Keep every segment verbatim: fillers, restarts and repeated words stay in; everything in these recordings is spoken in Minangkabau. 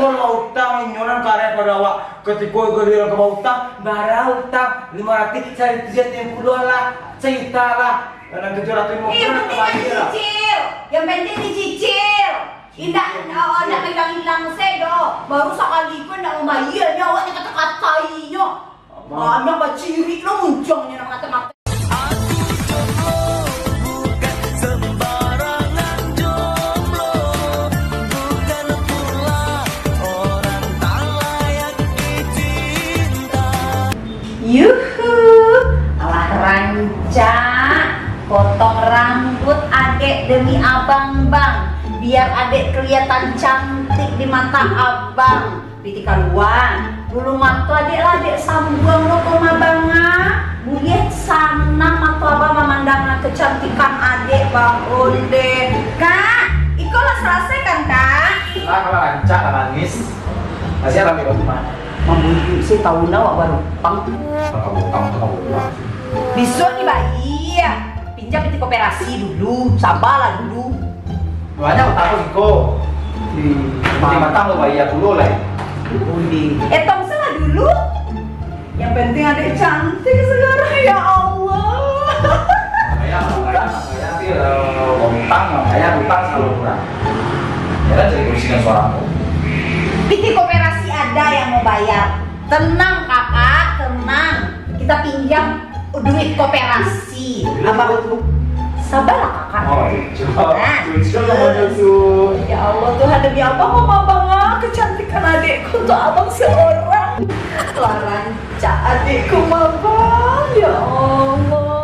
Kalau utang inyo nan kareh pado awak, katiko giliran ka bautang, bara utang limo ratuih, saratus, tigo puluah lah, sajuta lah, nan tujuah ratuih limo puluah lah ka bayia lah. Dicicil, yang penting dicicil. Indak, oh, indak mailang-ilang se doh. Baru sakali ko indak mambayia nyo, awak nyo kata-katai nyo. Banyak bacirik lo muncuangnyo nak mangata-mata. Aku jomblo, bukan sembarangan jomblo, bukan pula orang tak layak dicinta. Yuhu, alah rancak potong rambut adek demi abang, bang, biar adek kelihatan cantik di mata abang. Piti kalua, bulu mato adek lah adek sambuang lo ko mah bang ah. Buliah sanang mato abang mamandang kecantikan adek bang onde. Kak, iko lah salasai kan kak? Lah, kalau rancak lah manis. Masih rame banget mah. Mambunuh se tahu na awak baru pang. Kalau utang tu kalau utang. Bisuak dibayia. Pinjam piti koperasi dulu, sabalah dulu. Banyak utang ko siko. Di Di matang lo bayia pulo lai. Undi. Etong salah dulu. Yang penting adek cantik sekarang, ya Allah. Bayia, bayia, bayia, eh, utang, bayia utang selalu kurang. Ya kan, jadi kursikan suara ko. Piti koperasi ada yang mau bayar. Tenang kakak, tenang. Kita pinjam duit koperasi. Abang, sabarlah kakak. Oh, iya. Nah. Lucu namanya tu. Ya Allah Tuhan, demi abang mama bangga kecantikan adikku untuk abang seorang. Lah rancak adikku mama, ya Allah.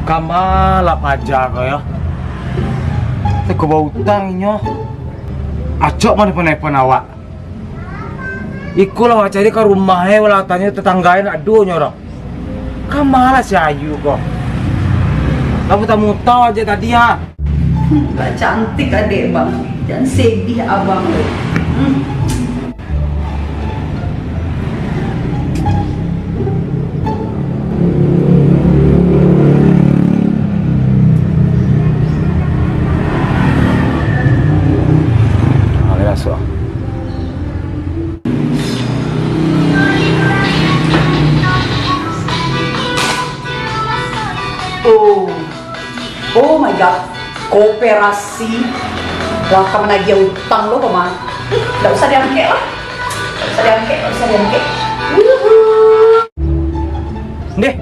Ka ma lah paja ko yo. Teko bautang inyo. Acok mah nelpon-nelpon awak. Iko lah awak cari ka rumah e, walah tanyo tetangga e ndak ado nyo doh. Ka ma lah si Ayu ko? Lah muta-muta aja tadi ha. Lah cantik adek bang. Jan sedih abang. Hmm. Boleh masuk. Oh. Oh my God, koperasi lah ka managiah utang lo, Paman. Ndak usah diangkek lah. Ndak usah diangkek, ndak usah diangkek. Wuhu. Ndeh.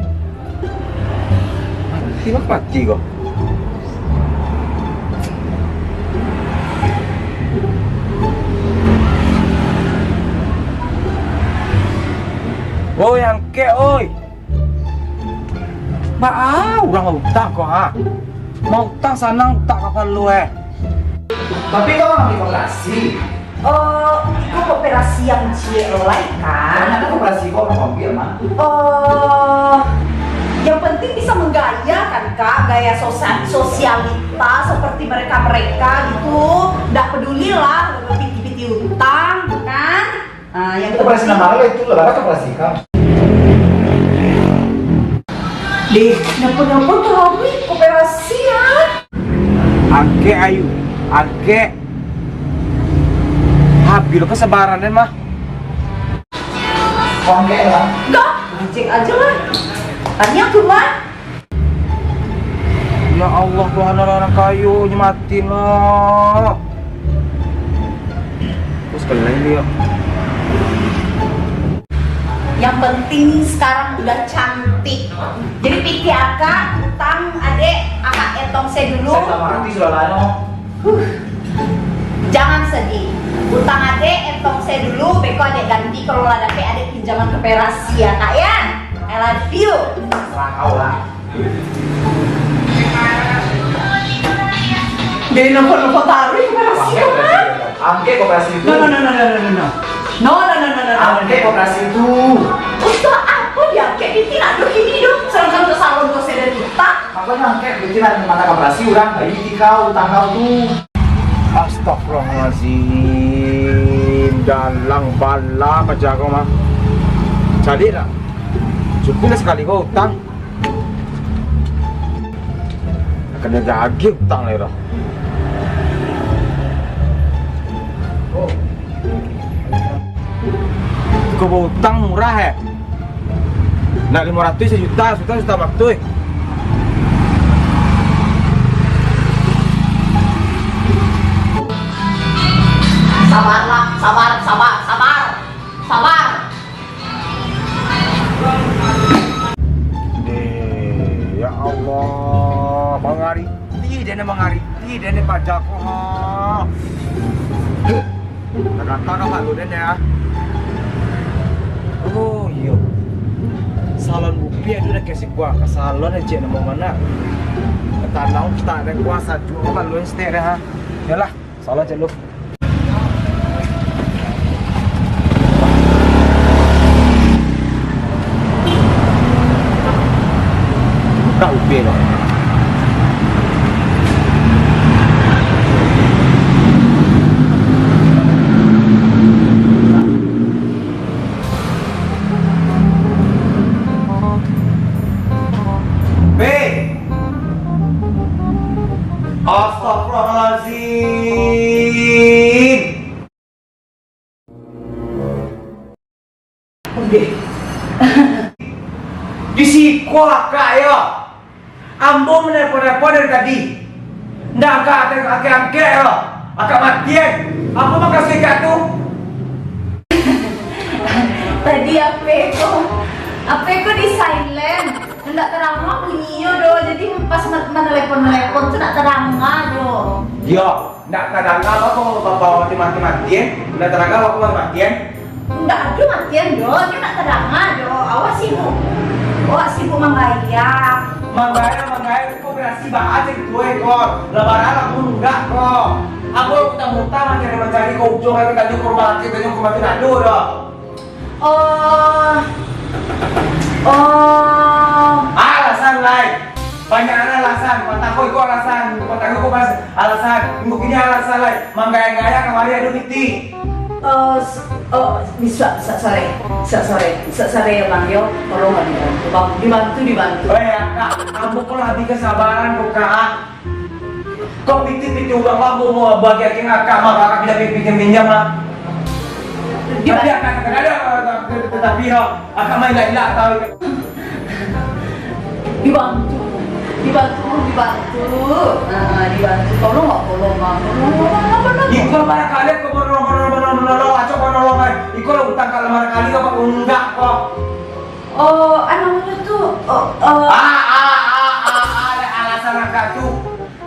Mati mah mati ko. Woi, angkek, oi. Baa urang utang ko, ha? Mautang sanang utak kapalo, eh. Tapi kau ngambil koperasi? Oh, itu koperasi yang ciek lo lai, kan? Banyak kan koperasi kau ngambil, mah? Oh, yang penting bisa menggaya kan, Kak? Gaya sosa-, sosialita seperti mereka-mereka gitu. Ndak peduli lah, piti-piti utang, kan? Ah, yang Itu koperasi penting nama lo itu, lah, apa koperasi kau? Deh, napa-napa taruih koperasi, ah. Angkek, Ayu, angkek. Habis lo kesabaran, mah. Kau angkek lah. Enggak, reject aja lah. Tanya ke, Wan. Ya Allah, Tuhan, anak-anak kayo, nyo mati lah. Terus kalian lihat. Yang penting sekarang udah cantik. Jadi piti akak, utang adek, akak etong se dulu. Saya tak mengerti sudah lama. Huh. Jangan sedih. Utang adek etong se dulu, beko adek ganti kalau lah dapek adek pinjaman koperasi ya, Kak ya. I love you. Serah kau lah. Jadi nopo-nopo taruih koperasi, Kak. Angkek koperasi itu. No, no, no, no, no, no, no. No, no, no, no, no, no. Angkek koperasi itu. Untuk apa diangkek? Piti nak duduk ini dong. Sedangkan untuk salon kau saya dari kita. Makanya angkek piti nak mata koperasi orang. Bayi piti kau, utang kau tu. Astagfirullahalazim, dalang bala paja ko mah. Caliak lah. Cukuik lah sakali ko utang. Kena diagih utang lai dah. Ko bautang murah, eh. Nak limo ratuih sajuta, sajuta, sajuta matuih. Sabarlah, sabar, sabar, sabar. Sabar. Deh, ya Allah, mangariti deh, mangariti deh, paja ko, ha. Heh, dah kata dah malu deh, ya. Oh, iyo. Salon bupi ado dah kasih kuah. Ka salon aja namo mana. Tanau kita ada kuah sajuk malu stek deh, ha. Yalah. Salah cek lu. Buka U P lah. Be. Astagfirullahalazim. Ondeh. Di siko akak yo. Ambo manelpon-nelpon dari tadi. Ndak akak angkek-angkek yo. Akak matian. Apo makasuik akak tu? Tadi ape ko? Ape ko di silent? Ndak tadanga bunyinyo doh, jadi pas ma-, manelepon-nelepon tu ndak tadanga doh. Iyo, ndak tadanga apo, bapak mati-mati-matian, ndak tadanga apo mati-matian. Ndak ado matian doh, nyo ndak tadanga doh. Awak sibuk, awak sibuk manggaya. Manggaya, manggaya, ko berasi baa cek tu, eh, ko. Labaran aku nunggak, ko. Aku muta-muta mancari-mancari, ko ujuang, ko tanyo, ko rumah sakik, tanyo, ko mati nado doh. Oh. Oh. Alasan lai. Banyak alasan. Patang ko iko alasan. Patang ko pas alasan. Minggu kini alasan lai. Manggaya-gaya kamari ado piti. Oh, s-, oh, bisuak, bisuak sore. Bisuak sore. Bisuak sore yo, Bang, yo. Tolong lah dibantu, Bang. Dibantu, dibantu. Weh, Kak. Ambo ko lah habis kesabaran ko, Kak. Kok piti-piti urang mah mau bagi akeh ngakak, mah kakak pindah pinjam-pinjam mah. Tapi akak kadang-kadang, tetapi no, akak mah ilak-ilak tahu. Dibantu, dibantu, dibantu. Ah, dibantu. Tolong lah, tolong lah, tolong lah, tolong lah. Iko barangkali aku menolong, menolong, menolong, menolong, acok menolong, eh. Iko lah utang kalau barangkali apa enggak kok. Oh, ah, namonyo tu, oh, eh. Ah, ah, ah, ah, ah, alasan akak tu.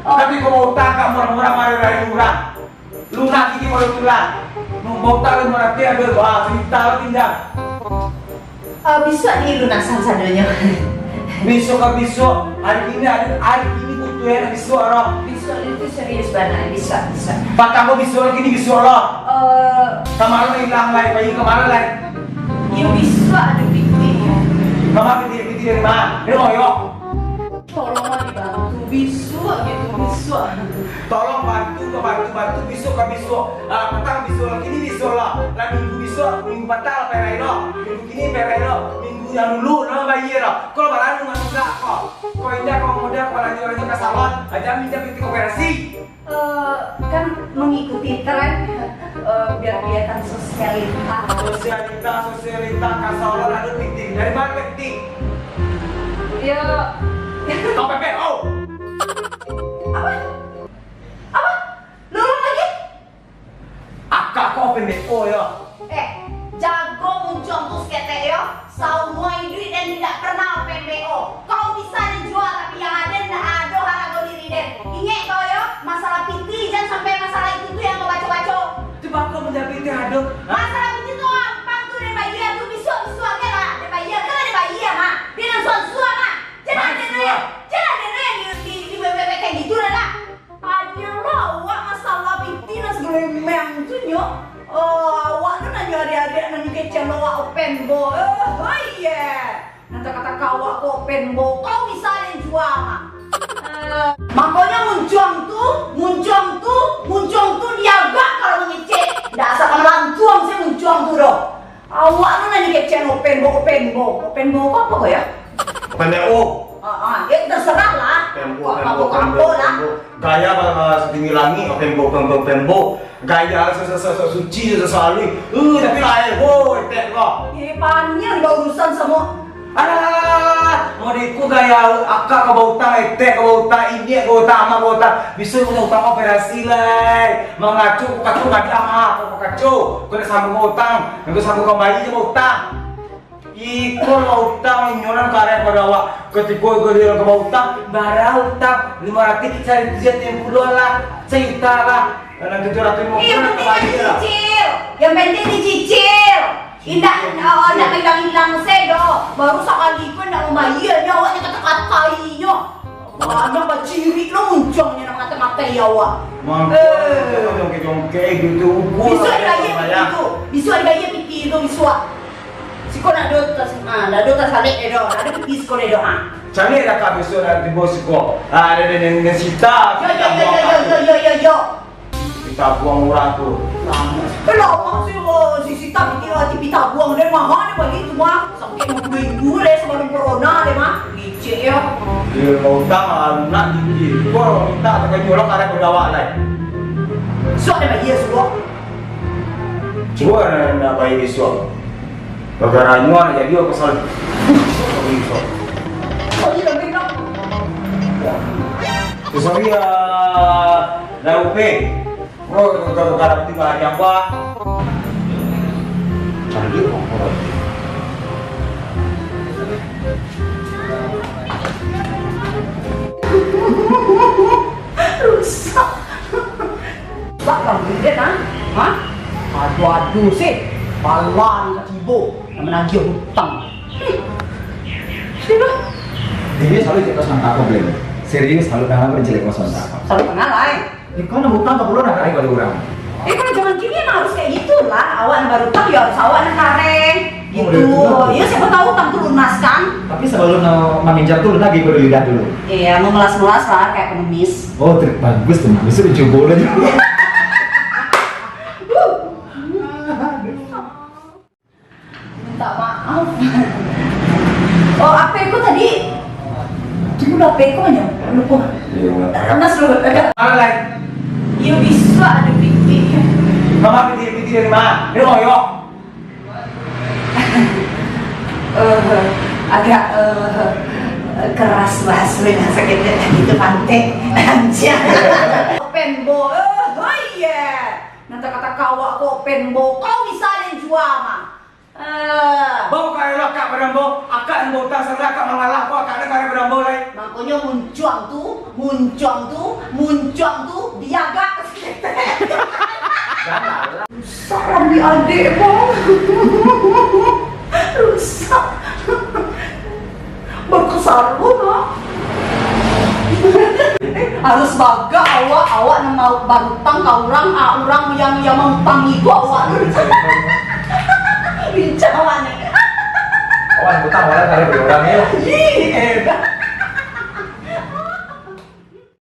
Oh. Tapi kok mau utang kak murah-murah, mari dari lurah. Lurah gigi baru tulah. Mau utang lima ratus, ambil, wah, cerita lo pinjam. Eh, bisuak dilunasan sadonyo. Bisuak ka bisuak, hari kini, hari, hari kini butuh ya, bisuak roh. Bisuak itu serius bana, bisuak, bisuak. Patang ko bisuak, kini bisuak roh. Eh. Kamarin ilang lai, pai kamarin lai. Iyo bisuak ado piti. Kamarin piti, piti dari ma? Dari Moyo. Tolonglah dibantu, bisuak gitu, bisuak. Tolong bantu, ka bantu, bantu, bisuak ka bisuak. Ah, patang bisuak lah, kini bisuak lah. Lah minggu bisuak, minggu patang lah perai lo. Minggu kini perai lo. Minggu yang dulu lah bayia lo. Kalau baru nggak nggak kok. Kok indah, kok mudah, kok lanjut-lanjut ke salon. Aja minta piti koperasi. Eh, kan mengikuti tren, eh, biar kelihatan sosialita. Sosialita, sosialita, ka salon ado piti. Dari mana piti? Ya. K P P O. Apa? Apa? Lu ulang lagi? Akak ko P M B O yo. Eh, jago muncuang tu saketek yo. Saumua iduik den indak pernah P M B O. Kau bisa den jua, tapi yang ado indak ado harago diri den. Ingek kau yo, masalah piti jan sampai masalah itu tu yang kau baco-baco. Cubo kau manjabi ti ado. Masalah piti tu gampang tu den bayia tu, bisuak-bisuak se lah. Den bayia, kan den bayia mah. Biar langsung suah mah. Jan lah den, jan lah den yang di, di, di bebek kayak gitu dah lah. Padiang lo awak masalah piti nan sagelemeng tu nyo. Oh, awak tu nan nyo adiak-adiak nan kecil lo awak open bo. Eh, oh iya. Nan taka-taka awak ko open bo. Kau bisa den jua mah. Eh, makonyo muncuang tu, muncuang tu, muncuang tu diagak kalau mangecek. Ndak asa ka malantuang se muncuang tu doh. Awak tu nan dikecekan open bo, open bo. Open bo ko apo ko yo? Open bo. Ah, ah, yo terserah lah. Open bo, open bo, open bo, open bo. Gaya ba-, ba-, setinggi langik, open bo, open bo, open bo. Gaya se-, se-, se-, se-, suci, se-, se-, aluih. Eh, tapi lain, bo, etek ko. Eh, paniang baurusan samo. Alah, model iko gaya akak ka bautang, etek ka bautang, inyiak ka bautang, amak ka bautang. Bisuak ka bautang operasi lai. Mangaco, ko kaco, tadi amak ko kaco. Ko nak sambung bautang, nak sambung kambali jo bautang. Iko lah utang inyo nan kareh pado awak. Katiko iko dia ka bautang, bara utang limo ratuih, saratus, tigo puluah lah, sajuta lah, nan tujuah ratuih limo puluah lah. Yang penting dicicil. Yang penting dicicil. Indak, oh, indak ilang-ilang se doh. Baru sakali ko indak mambayia, nyo awak nyo kata-katai nyo. Banyak bacirik lo muncuangnyo nak mangata-matai awak. Mampu. Eh. Jongkek-jongkek gitu. Bisuak dibayia piti tu. Bisuak dibayia piti tu, bisuak. Siko nak do tas, ah, nak do tas salek deh doh. Nak do piti siko deh doh, ah. Caliak lah kak bisuak nak tibo siko. Ah, ada, ada, ada, ada sita. Yo, yo, yo, yo, yo, yo, yo, yo. Pita buang urang tu. Lamo. Eh, lamo si, oh, si Sita pikir lah, si pita buang deh, mahal deh bali tu mah. Sampai lima puluh ribu deh sebelum corona deh mah. Licik yo. Dia mau utang, ah, nak tinggi. Kau minta tekan nyolok ada pendawa lai. Suak deh bayia suak. Cuba nak, nak bayar suak. Gara-gara nyo anak jadi apa salah? Sorry, sorry. Sorry, sorry, sorry, ah, dah upik. Bro, gara-gara tinggal aja apa? Cari dia apa? Rusak. Bak kamu dia kan? Hah? Aduh-aduh sih. Balan tibo nak menagih hutang. Hmm. Sini. Dia selalu jadi kau sangka aku, Blen. Serius, selalu kenal aku, jadi kau sangka aku. Selalu kenal, ai. Eh, kau nak hutang tak perlu nak kareh pada orang. Eh, kalau zaman kini emang harus kayak gitulah. Awak nak berhutang, ya harus awak nak kareh. Oh, gitu. Iya, siapa tahu utang tu lunas, kan? Tapi sebelum nak meminjam tu, nak perlu lidah dulu. Iya, memelas-melas lah, kayak pengemis. Oh, ter-, bagus tuh, Mak. Bisa dicoba lah juga. Minta maaf. Oh, apa itu tadi? Tunggu dulu, apa itu, Nyo? Lupa. Iya, Mak. Mas, lu, ada. Mana, Lai? Iya, bisa ada pikir. Mama, pikir-pikir dari mana? Ini mau, yo. Eh, agak, eh, keras bahasanya, sakitnya tadi itu pantai. Anjay. Open bo, eh, oh iya. Nanti kata kawak ko open bo, kau bisa yang jua mah. Eh. Bau kayo lah, Kak, badan bau. Akak yang bau tak salah, Kak, mangalah ko, Akak nak kayo badan bau lai. Makonyo muncuang tu, muncuang tu, muncuang tu, diagak. Janganlah. Rusak rambut adek, Bang. Rusak. Baru ka salon, ah. Eh, harus bagak awak, awak nan mau barutang ka urang, ah, urang yang, yang mautang itu awak tu. Lincah awak ni. Awak utang, awak kada beri urang, ya. Ih, eh.